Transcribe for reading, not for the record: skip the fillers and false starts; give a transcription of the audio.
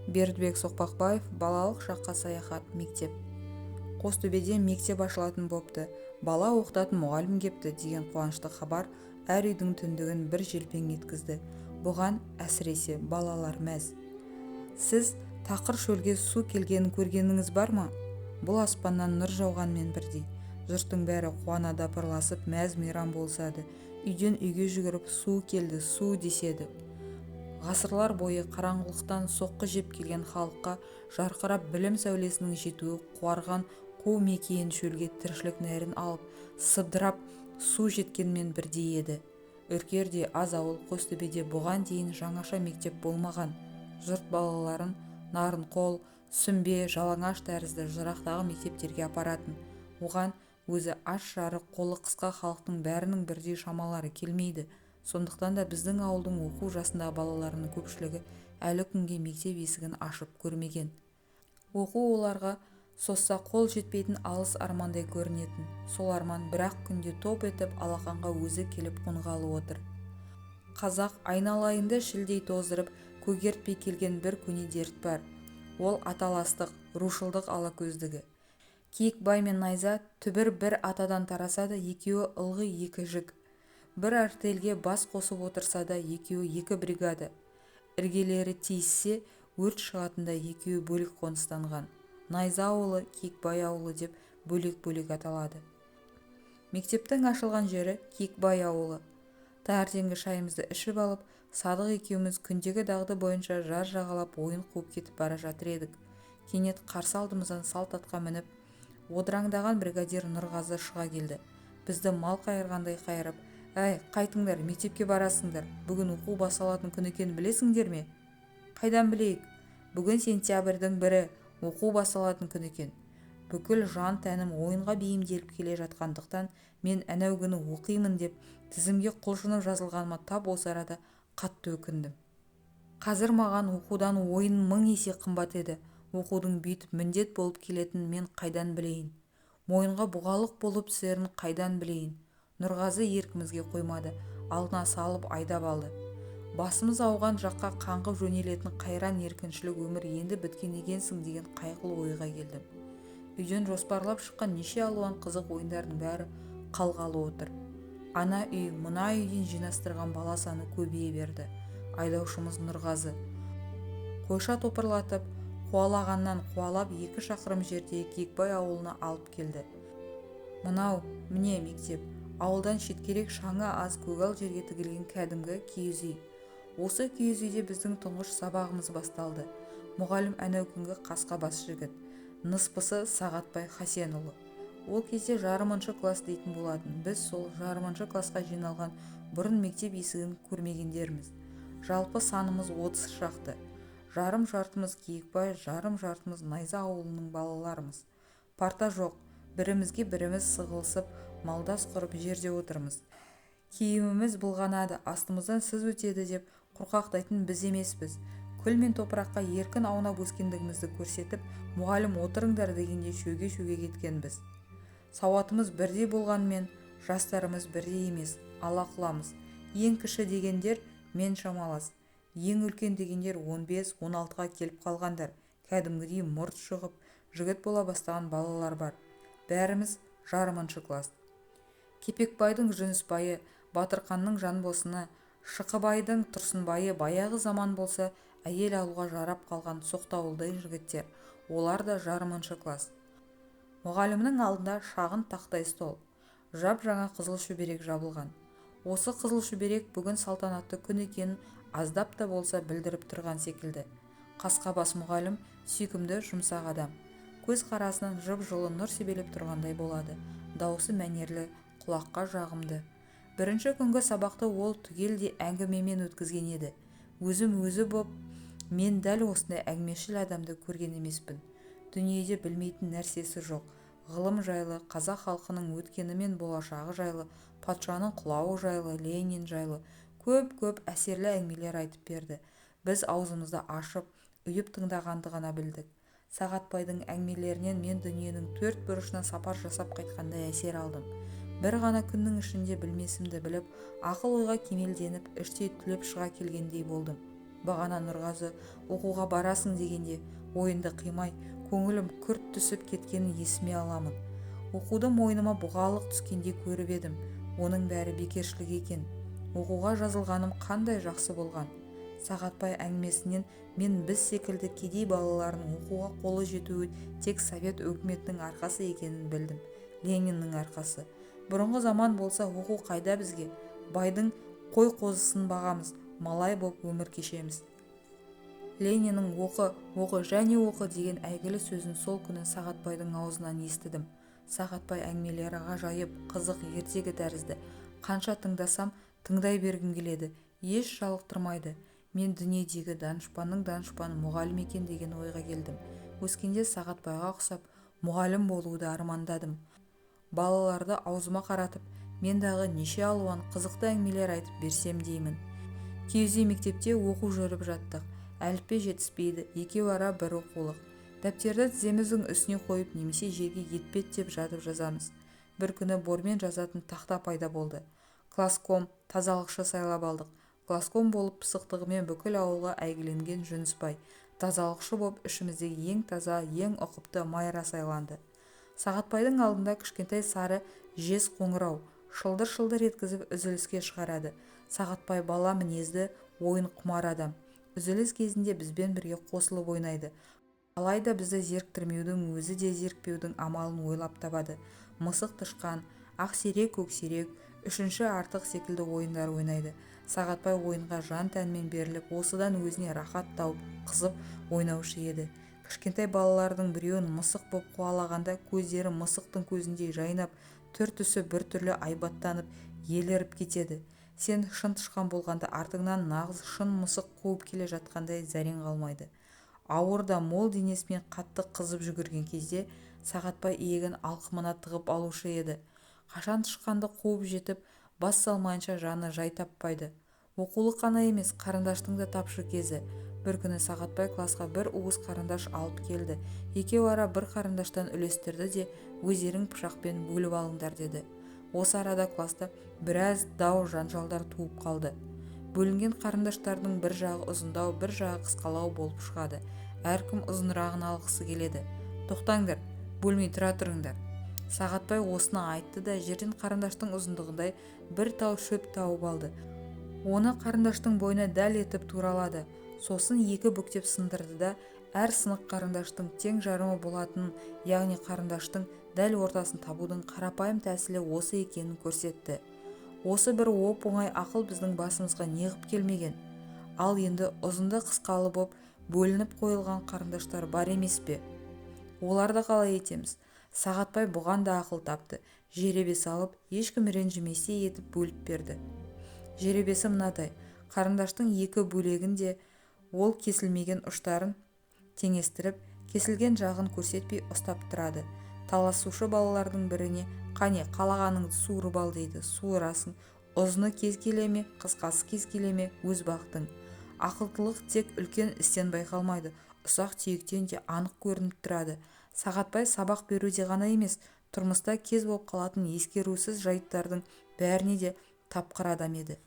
Бердібек Соқпақбаев. «Балалық шаққа саяхат». Мектеп. Қостөбеде мектеп ашылатын бопты, бала оқытатын мұғалім кепті деген қуанышты хабар әр үйдің түндігін бір желпең еткізді. Бұған, әсіресе, балалар мәз. Сіз тақыр шөлге су келгенін көргеніңіз бар ма? Бұл аспаннан нұр жауғанмен бірдей. Жұрттың бәрі қуана дапырласып, мәз-мейрам болысады. Үйден үйге жүгіріп, «Су келді, су!» деседі. Ғасырлар бойы қараңғылықтан соққы жеп келген халыққа жарқырап білім сәулесінің жетуі қуарған қу мекиен шөлге тіршілік нәрін алып, сыбдырап су жеткенмен бірдей еді. Үркердей аз ауыл Қостөбеде бұған дейін жаңаша мектеп болмаған. Жұрт балаларын Нарынқол, Сүмбе, Жалаңаш тәрізді жырақтағы мектептерге апаратын. Оған өзі аш-арық, қолы қысқа халықтың бәрінің бірдей шамалары келмейді. Сондықтан да біздің ауылдың оқу жасындағы балаларының көпшілігі әлі күнге мектеп есігін ашып көрмеген. Оқу оларға созса қол жетпейтін алыс армандай көрінетін. Сол арман бір-ақ күнде топ етіп алақанға өзі келіп қонғалы отыр. Қазақ айналайынды шілдей тоздырып, көгертпей келген бір көне дерт бар. Ол аталастық, рушылдық алакөздігі. Киікбай мен Найза түбір бір атадан тараса да, екеуі ылғи екі жік. Бір артельге бас қосып отырса да, екеуі екі бригада. Іргелері тиіссе, өрт шығатындай екеуі бөлек қоныстанған. Найза ауылы, Киікбай ауылы деп бөлек-бөлек аталады. Мектептің ашылған жері Киікбай ауылы. Таңертеңгі шайымызды ішіп алып, Садық екеуміз күндегі дағды бойынша жар жағалап ойын қуып кетіп бара жатыр едік. Кенет қарсы алдымыздан салт атқа мініп, одыраңдаған бригадир Нұрғазы шыға келді. Бізді мал қайырғандай қайырып, «Әй, қайтыңдар, мектепке барасыңдар. Бүгін оқу басталатын күн екенін білесіңдер ме?» «Қайдан білейік?» «Бүгін сентябрьдің 1-і, оқу басталатын күн екен». Бүкіл жан-тәнім ойынға бейімделіп келе жатқандықтан, мен әнеу күні оқимын деп тізімге құлшынып жазылғаныма тап осы арада қатты өкіндім. Қазір маған оқудан ойын мың есе қымбат еді. Оқудың бүйтіп міндет болып келетінін мен қайдан білейін? Мойынға бұғалық болып түсерін қайдан білейін? Нұрғазы еркімізге қоймады, алдына салып айдап алды. Басымыз ауған жаққа қаңғып жөнелетін қайран еркіншілік өмір енді біткен екенсің деген қайғылы ойға келдім. Үйден жоспарлап шыққан неше алуан қызық ойындардың бәрі қалғалы отыр. Ана үй, мына үйден жинастырған бала саны көбейе берді. Айдаушымыз Нұрғазы қойша топырлатып, қуалағаннан қуалап 2 шақырым жердегі Киікбай ауылына алып келді. Мынау, міне, мектеп. Ауылдан шеткерек шаңы аз көгал жерге тігілген кәдімгі киіз үй. Осы киіз үйде біздің тұңғыш сабағымыз басталды. Мұғалім әнеу күнгі қасқа бас жігіт. Ныспысы Сағатбай Хасенұлы. Ол кезде жарымыншы класс дейтін болатын. Біз сол жарымыншы классқа жиналған бұрын мектеп есігін көрмегендерміз. Жалпы санымыз 30 шақты. Жарым жартымыз Киікбай, жарым жартымыз Найза ауылының балаларымыз. Парта жоқ, бірімізге біріміз сығылысып, малдас құрып жерде отырмыз. Киіміміз былғанады, астымыздан сыз өтеді деп қорқақтайтын біз емеспіз. Күл мен топыраққа еркін аунап өскендігімізді көрсетіп, мұғалім отырыңдар дегенде шөге-шөге кеткенбіз. Сауатымыз бірдей болғанымен, жастарымыз бірдей емес, ала-құламыз. Ең кіші дегендер мен шамалас. Ең үлкен дегендер 15-16-ға келіп қалғандар. Кәдімгідей мұрт шығып, жігіт бола бастаған балалар бар. Бәріміз жарымыншы класс. Кепекбайдың Жүнісбайы, Батырқанның Жанбосыны, Шықыбайдың Тұрсынбайы баяғы заман болса, әйел алуға жарап қалған соқтауылдай жігіттер. Олар да жарымыншы класс. Мұғалімнің алдында шағын тақтай стол. Жап-жаңа қызыл шүберек жабылған. Осы қызыл шүберек бүгін салтанатты күн екенін аздап та болса білдіріп тұрған секілді. Қасқа бас мұғалім сүйкімді, жұмсақ адам. Көз қарасынан жып-жылы нұр себелеп тұрғандай болады. Даусы мәнерлі, құлаққа жағымды. Бірінші күнгі сабақты ол түгелдей әңгімемен өткізген еді. Өзім өзі боп, мен дәл осындай әңгімешіл адамды көрген емеспін. Дүниеде білмейтін нәрсесі жоқ. Ғылым жайлы, қазақ халқының өткені мен болашағы жайлы, патшаның құлауы жайлы, Ленин жайлы көп-көп әсерлі әңгімелер айтып берді. Біз аузымызды ашып, ұйып тыңдағанды ғана білдік. Сағатбайдың әңгімелерінен мен дүниенің төрт бұрышына сапар жасап қайтқандай әсер алдым. Бір ғана күннің ішінде білмесімді біліп, ақыл ойға кемелденіп, іштей түлеп шыға келгендей болдым. Бағана Нұрғазы оқуға барасың дегенде ойынды қимай, көңілім күрт түсіп кеткенін есіме аламын. Оқуды мойныма бұғалық түскендей көріп едім. Оның бәрі бекершілік екен. Оқуға жазылғаным қандай жақсы болған. Сағатбай әңгімесінен мен біз секілді кедей балаларының оқуға қолы жетуі тек Совет өкіметінің арқасы екенін білдім. Лениннің арқасы. Бұрынғы заман болса, оқу қайда бізге? Байдың қой-қозысын бағамыз, малай боп өмір кешеміз. Лениннің оқы, оқы және оқы деген әйгілі сөзін сол күні Сағатбайдың аузынан естідім. Сағатбай әңгімелері ғажайып, қызық ертегі тәрізді. Қанша тыңдасам, тыңдай бергім келеді. Еш жалықтырмайды. Мен дүниедегі данышпанның данышпаны мұғалім екен деген ойға келдім. Өскенде Сағатбайға ұқсап мұғалім болуды армандадым. Балаларды аузыма қаратып, мен дағы неше алуан қызықты әңгімелер айтып берсем деймін. Киіз үй мектепте оқу жүріп жаттық. Әліппе жетіспейді, екеу ара бір оқулық. Дәптерді тіземіздің үстіне қойып немесе жерге етпеттеп жатып жазамыз. Бір күні бормен жазатын тақта пайда болды. Класском, тазалықшы сайлап алдық. Класском болып пысықтығымен бүкіл ауылға әйгіленген Жүнісбай, тазалықшы боп ішіміздегі ең таза, ең ұқыпты Майра сайланды. Сағатбайдың алдында кішкентай сары жез қоңырау шылдыр-шылдыр еткізіп үзіліске шығарады. Сағатбай бала мінезді, ойын құмар адам. Үзіліс кезінде бізбен бірге қосылып ойнайды. Алайда бізді зеріктірмеудің, өзі де зерікпеудің амалын ойлап табады. Мысық тышқан, ақсерек көксерек, үшінші артық секілді ойындар ойнайды. Сағатбай ойынға жан тәнімен беріліп, осыдан өзіне рахат тауып, қызып ойнаушы еді. Кішкентай балалардың біреуін мысық боп қуалағанда көздері мысықтың көзіндей жайнап, түр-түсі біртүрлі айбаттанып, еліріп кетеді. Сен шын тышқан болғанда артыңнан нағыз шын мысық қуып келе жатқандай зәрең қалмайды. Ауыр да мол денесімен қатты қызып жүгірген кезде Сағатбай иегін алқымына тығып алушы еді. Қашан тышқанды қуып жетіп, бас салмайынша жаны жай таппайды. Оқулық қана емес, қарындаштың да тапшы кезі. Бір күні Сағатбай класқа бір уыс қарындаш алып келді. Екеу ара бір қарындаштан үлестірді де, өздерің пышақпен бөліп алыңдар деді. Осы арада класта біраз дау жанжалдар туып қалды. Бөлінген қарындаштардың бір жағы ұзындау, бір жағы қысқалау болып шығады. Әркім ұзынырағын алғысы келеді. Тоқтаңдар, бөлмей тұра тұрыңдар. Сағатбай осыны айтты да жерден қарындаштың ұзындығындай бір тал шөп тауып алды. Оны қарындаштың бойына дәл етіп туралады. Сосын екі бүктеп сындырды да, әр сынық қарындаштың тең жарымы болатынын, яғни қарындаштың дәл ортасын табудың қарапайым тәсілі осы екенін көрсетті. Осы бір оп-оңай ақыл біздің басымызға неғып келмеген? Ал енді ұзынды қысқалы боп бөлініп қойылған қарындаштар бар емес пе? Оларды қалай етеміз? Сағатбай бұған да ақыл тапты. Жеребе салып, ешкім ренжіместей етіп бөліп берді. Жеребесі мынадай: қарындаштың екі бөлегін де ол кесілмеген ұштарын теңестіріп, кесілген жағын көрсетпей ұстап тұрады. Таласушы балалардың біріне қане қалағаныңды суырып ал дейді. Суырасың, ұзыны кез келе ме, қысқасы кез келе ме, өз бақытың. Ақылдылық тек үлкен істен байқалмайды, ұсақ түйектен де анық көрініп тұрады. Сағатбай сабақ беруде ғана емес, тұрмыста кез болып қалатын ескерусіз жайттардың бәріне де тапқыр адам еді.